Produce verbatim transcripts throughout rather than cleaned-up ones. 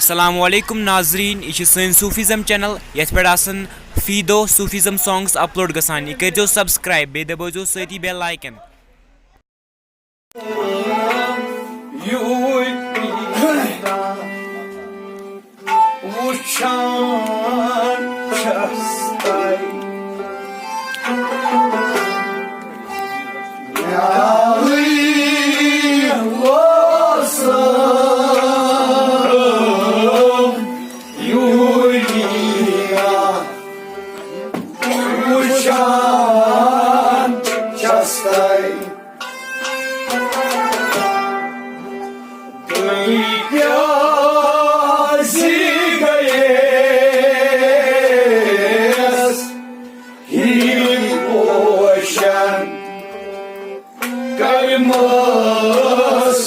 السلام علیکم ناظرین، یہِ چھِ سٲنۍ Sufism channel، یتھ پٮ۪ٹھ آسن فی دۄہ Sufism songs upload گژھان۔ یہِ کٔرۍزیو subscribe، بیٚیہِ دبٲیزیو سۭتی bell icon۔ وٕچھان چھَس تۄہہِ۔ وٕچھان چھَس تۄہہِ۔ تُہۍ کیٛازِ گٔیَس ہِوۍ پوشن کٔرمٕژ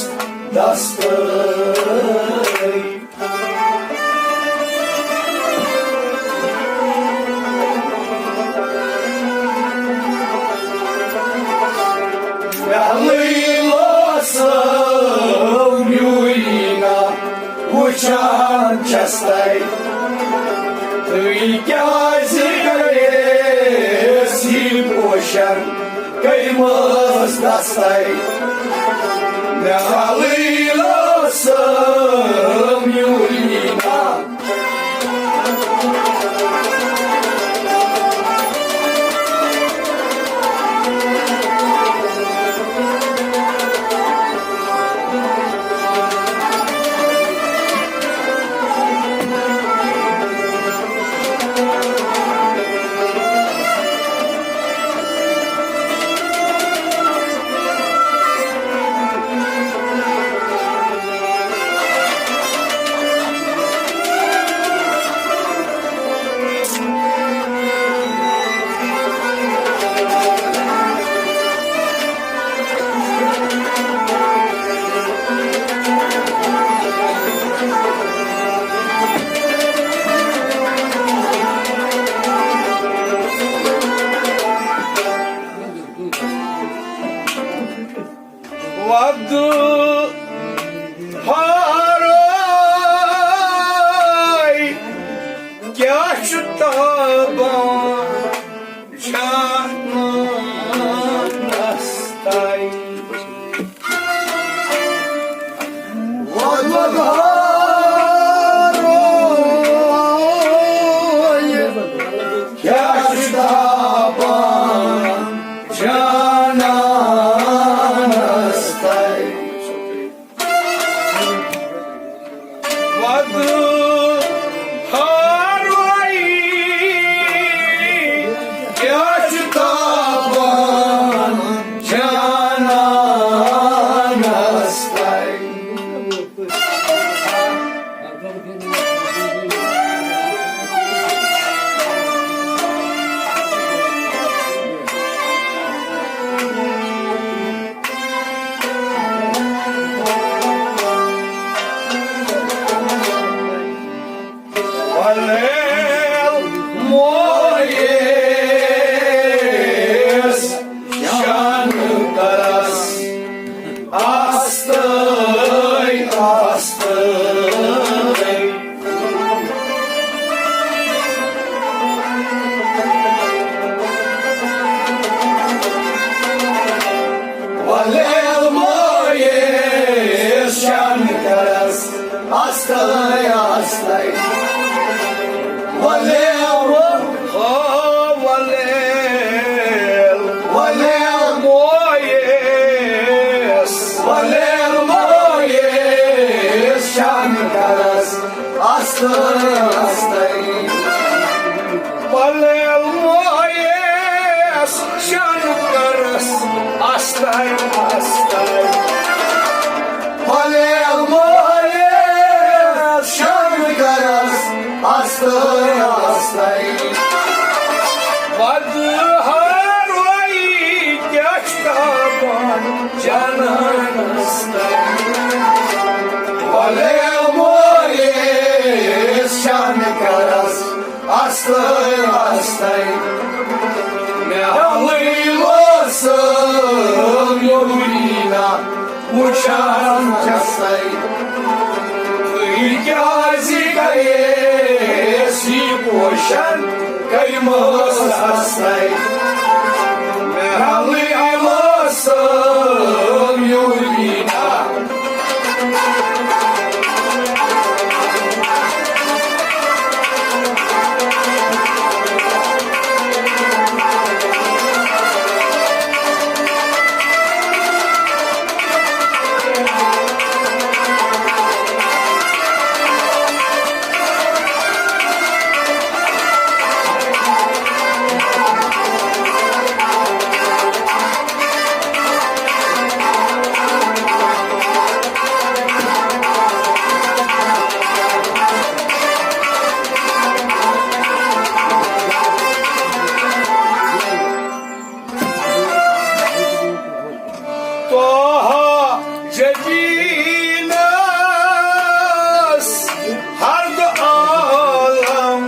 دستٲری؟ وچھان چھس تۄہہِ، تُہۍ کیٛازِ گٔیَس یہِ پوشن کٔرمٕژ دستٲری؟ مےٚ ہلٕے لٲسٕم یوٗرۍ نا۔ وَدُ ہارٲے کیٛاہ چھُ تابان جانانَس تام؟ وَدُ ہارٲے کیٛاہ چھُ تابان جانانَس تام؟ وَدُ ہارٲے کیٛاہ چھُ تابان جانانَس تام؟ ولیل مویس شانہٕ کرس آستٲے آستٲے۔ ولیل مویس شانہٕ کرس آستٲے آستٲے۔ ولیل، او ولیل، ولیل مویس، ولیل مویس شانہٕ کرس آستٲے آستٲے۔ ولیل مویس شانہٕ کرس آستٲے آستٲے۔ ولیل مویس شانہٕ کرس آستٲے آستٲے۔ وَدُ ہارٲے کیٛاہ چھُ تابان جانانَس تام؟ ولیل مویس شانہٕ کرس آستٲے آستٲے۔ مےٚ ہلٕے لٲسٕم یوٗرۍ نا وٕچھان چھس تۄہہِ۔ تُہۍ کیٛازِ گٔیَس یہِ پوشن کٔرمٕژ ہستَے؟ محلٕے ٲسٕم یوٗرۍ نا۔ طه جبینس ہر دو عالم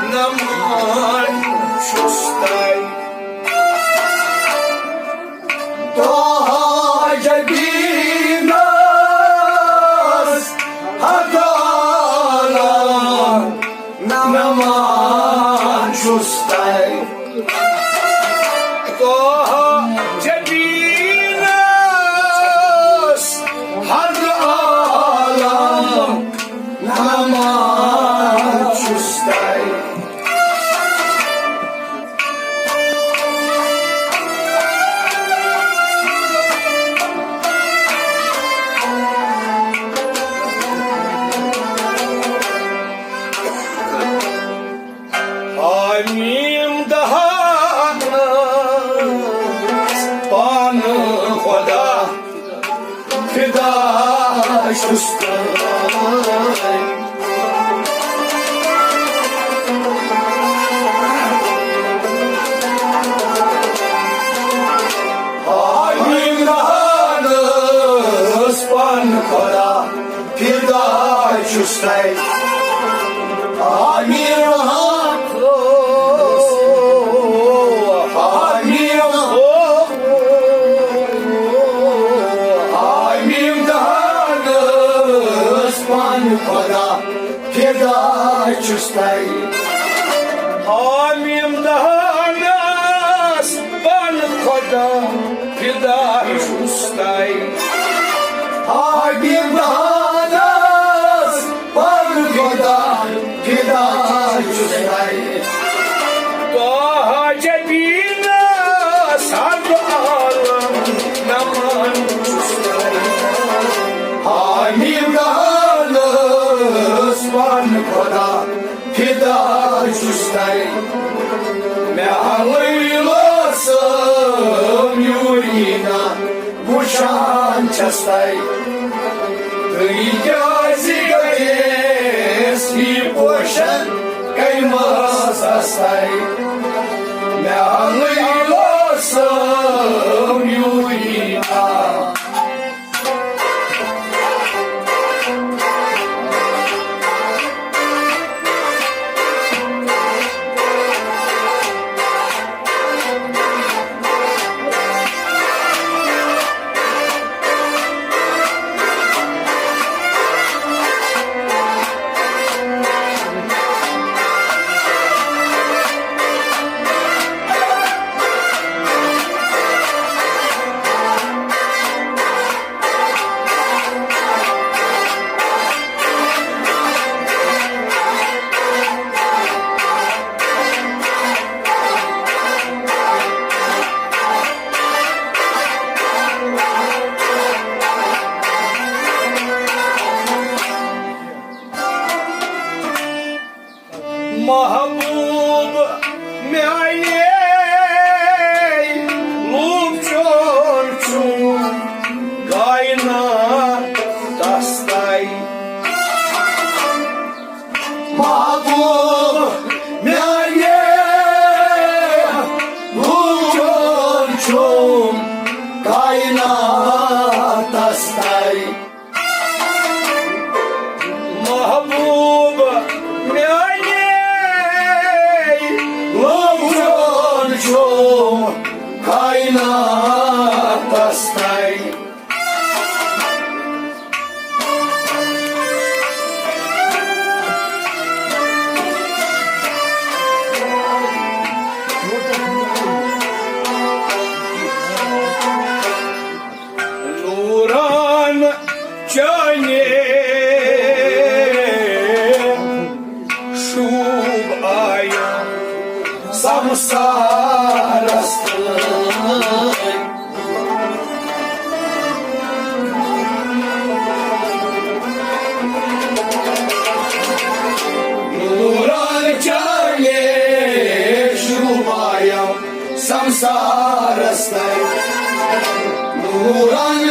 نمان چھُس تۄہہِ۔ طه جبینس ہر دو عالم نمان چھُس تۄہہِ۔ طه جبینس ہر عالم نمان چھُس تۄہہِ۔ حامیم دہانس پانہٕ خدا فدا چھُس تۄہہِ۔ حامیم دہانس پانہٕ خدا فدا چھُس تۄہہِ۔ آمین۔ آمین۔ آمین۔ دہانس پانہٕ خدا فدا چھُس تۄہہِ۔ آمین۔ دہانس پانہٕ خدا فدا چھُس تۄہہِ۔ آمین۔ دہانس پانہٕ خدا فدا چھُس تۄہہِ۔ طه جبینس ہر دو عالم نمان چھُس تۄہہِ۔ آمین۔ دہانس پانہٕ خدا فدا چھُس تۄہہِ۔ محلٕے ٲسٕم یوٗرۍ نا وٕچھان چھَس تۄہہِ۔ تُہۍ کیٛازِ گٔیَس یہِ پوشن کٔرمٕژ ہستَے؟ محلٕے ٲسٕم یوٗرۍ نا۔ محبوب میانے، لوٗکھ چون چھُم کائناتس تائے۔ محبوب میانے، لوٗکھ چون چھُم کائناتس تائے۔ محبوب میانے، لوٗکھ سمسارس تام۔ نوران چانے شوبایم سمسارس تام۔ نوران،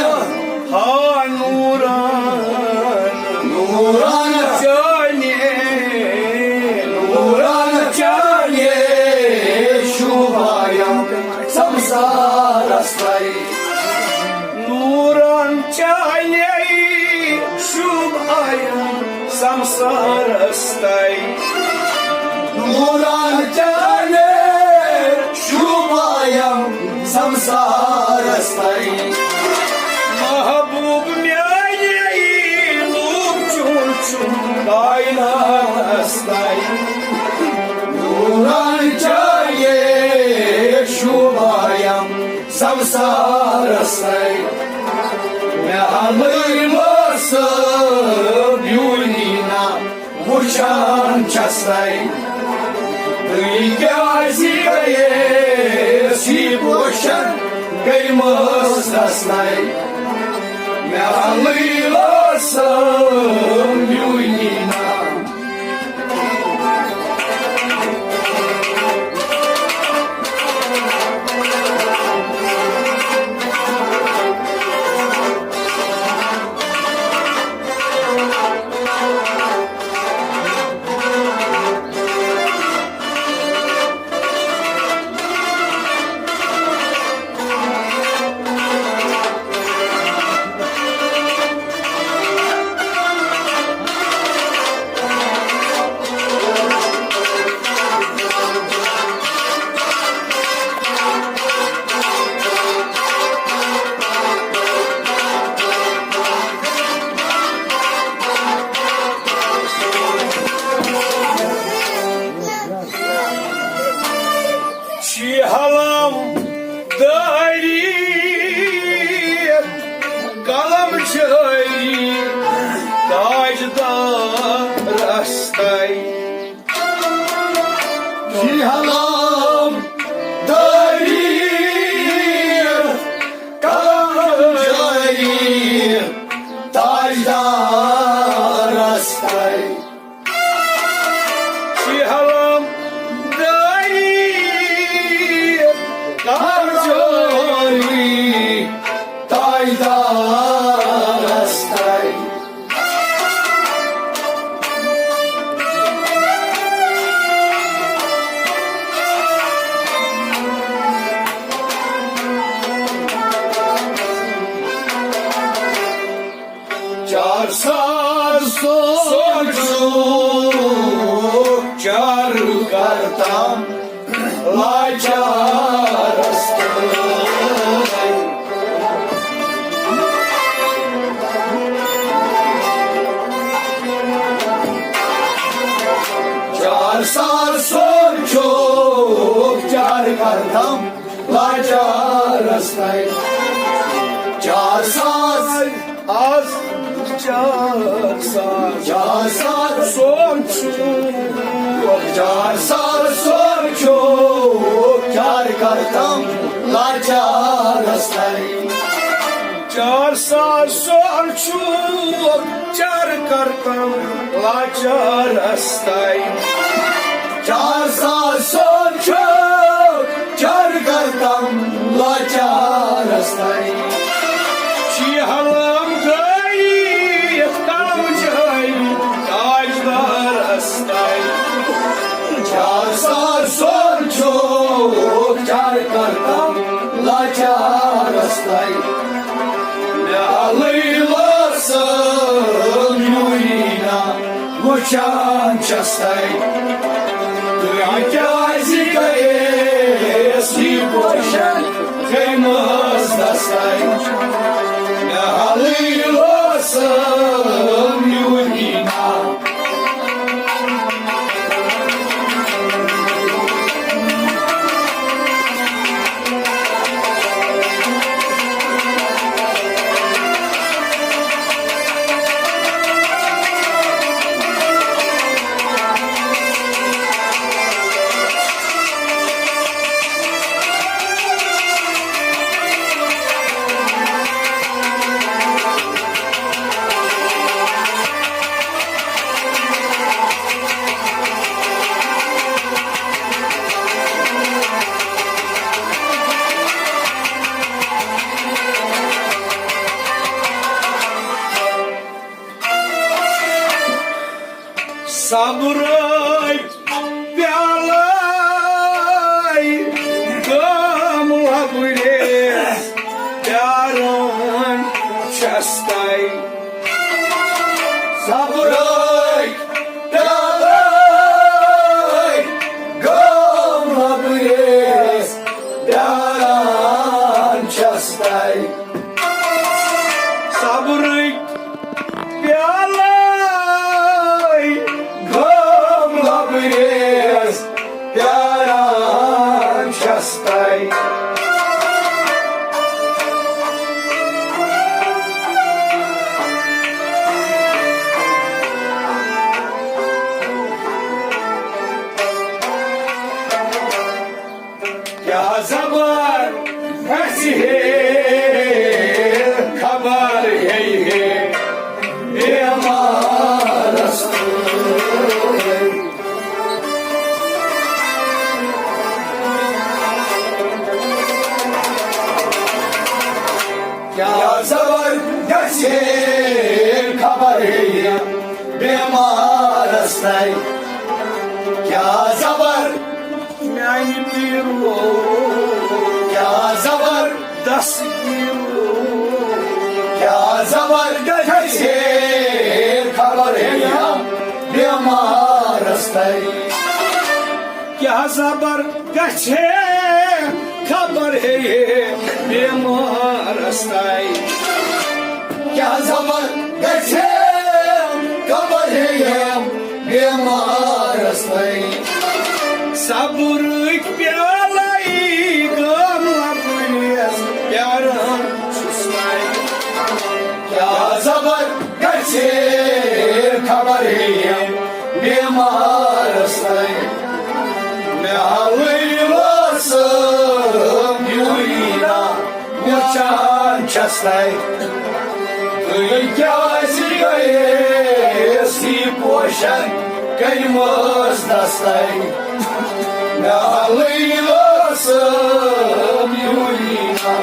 ہا نوران، نوران چانے، نوران چانے شوبایم سمسارس تام۔ نوران چانے شوبایم سمسارس تام۔ نوران چانے شوبایم سمسارس تام۔ محبوب میانے لوگ چون چون کائناتس تام۔ نوران چانے شوبایم سمسارس تام۔ مےٚ ہمٕے وٲژ بیوٗنی نا وٕچھان چھس تَے۔ تُہۍ کیٛازِ گٔیے سی پوشن گٔے مٲستس تَے؟ مےٚ ہمٕے وٲژ بیوٗنی نا۔ شی حلم داری قلم جاری تاجدار استائی۔ شی حلم داری قلم جاری تاجدار استائی۔ شی حلم داری کمزوری تاجدار استائی۔ چار ساز سوچو چار کرتم لاچار است۔ چار ساز سوچو چار کرتم لاچار است۔ چار ساز آز چار ساز، چار ساز سوچو، چار ساز سوچو، چار کرتم لاچار است۔ چار ساز سوچو، چار کرتم لاچار است۔ چار ساز سوچو، چار کرتم لاچار است۔ شی حلم داری کم جاری تاجدار است۔ چار ساز سوچو، چار کرتم لاچار است۔ مےٚ ہلٕے لٲسٕم یوٗریٖنا وٕچھان چھَس تَے۔ تُہۍ کیٛازِ گٔیَس یہِ پوشن گٔمٕژ دستَے؟ مےٚ ہلٕے لٲسٕم یوٗریٖنا۔ صبرٕکۍ پیالے گام وۄبرِس پیاران چھس تۄہہِ۔ صبرٕکۍ پیالے گام وۄبرِس پیاران چھس تۄہہِ۔ صبرٕکۍ پیالے گام وۄبرِس پیاران چھس تۄہہِ۔ کیٛاہ زبر گژھِ ہے، خبر ہیٚیہِ ہے بیمارس تہٕ۔ کیٛاہ زبر گژھِ ہے، خبر ہیٚیہِ ہے بیمارس تہٕ۔ کیٛاہ زبر میانہِ پیٖرو، کیٛاہ زبردست پیٖرو، کیٛاہ زبردست ہے، خبر ہے یا بیمارس تہٕ۔ کیٛاہ زبر گژھِ ہے، خبر ہے یہ بیمارس تہٕ۔ کیٛاہ زبر گژھِ ہے، خبر ہے یہ بیمارس تہٕ۔ صبرٕکۍ پیالے گام وۄبرِس پیاران چھُس تۄہہِ۔ کیٛاہ زبر گژھِ ہے، خبر ہے بیمارس تہٕ۔ مےٚ ہلٲوِو سٲم یوٗریٖنا وٕچھان چھس تۄہہِ۔ تُہۍ کیٛازِ گٔیس یہِ پوشن کٔرمٕژ دستَے؟ مےٚ ہلٲوِو سٲم یوٗریٖنا۔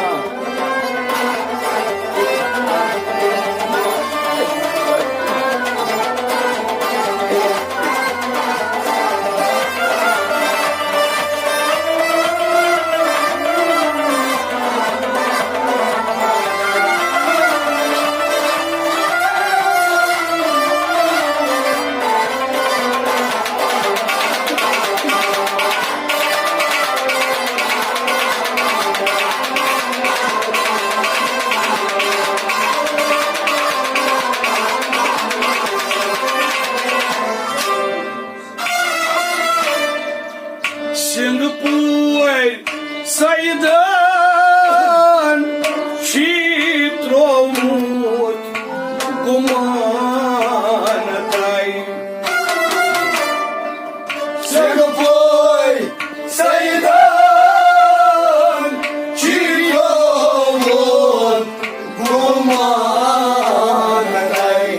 سنگہٕ پورۍ سیدن چھی ترٛوومُت گُمان تۄہہِ۔ سنگہٕ پورۍ سیدن چھی ترٛوومُت گُمان تۄہہِ۔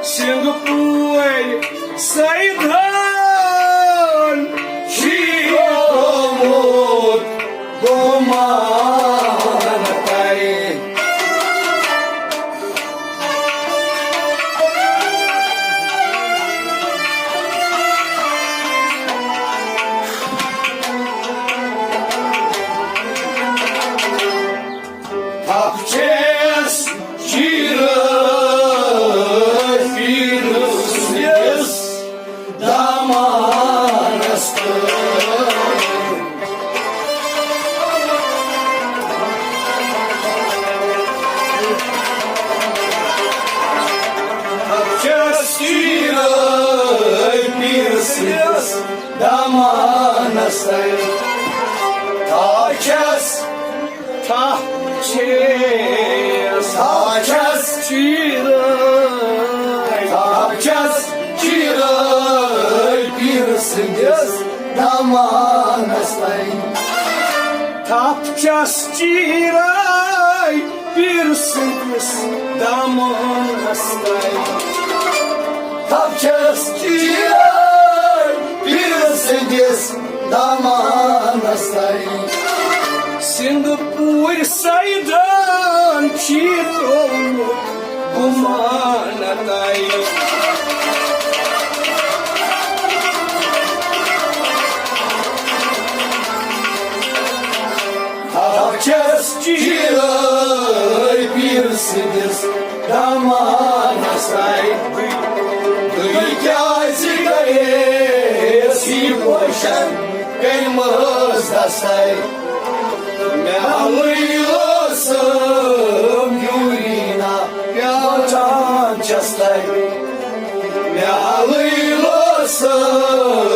سنگہٕ پورۍ سیدن چھی ترٛوومُت گُمان تۄہہِ۔ تھپھ چھس چیرٕ پیٖرٕ سٕنٛدِس دامانس تہٕ۔ تھپھ چھس چیرٕ پیٖرٕ سٕنٛدِس دامانس تہٕ۔ تھپھ چھس تھپھ چھس، تھپھ چھس چیرٕ، تھپھ چھس چیرٕ پیٖرٕ سٕنٛدِس دامانس تہٕ۔ تھپھ چھس چیرٕ پیٖرٕ سٕنٛدِس دامانس تہٕ۔ تھپھ چھس چیرٕ پیٖرٕ سٕنٛدِس دامانس تہٕ۔ سنگہٕ پورۍ سیدن چھی ترٛوومُت گُمانہٕ تَے۔ تھپھ چھَس چیرٲے پیٖر سٕنٛدِس دامانس تَے۔ تُہۍ کیٛازِ گٔیس یہِ پوشن کٔرمٕژ دستَے؟ مےٚ ہلٕے ٲسٕم یوٗریٖنا پیٛاران چھَس تَے۔ مےٚ ہلٕے ٲسٕم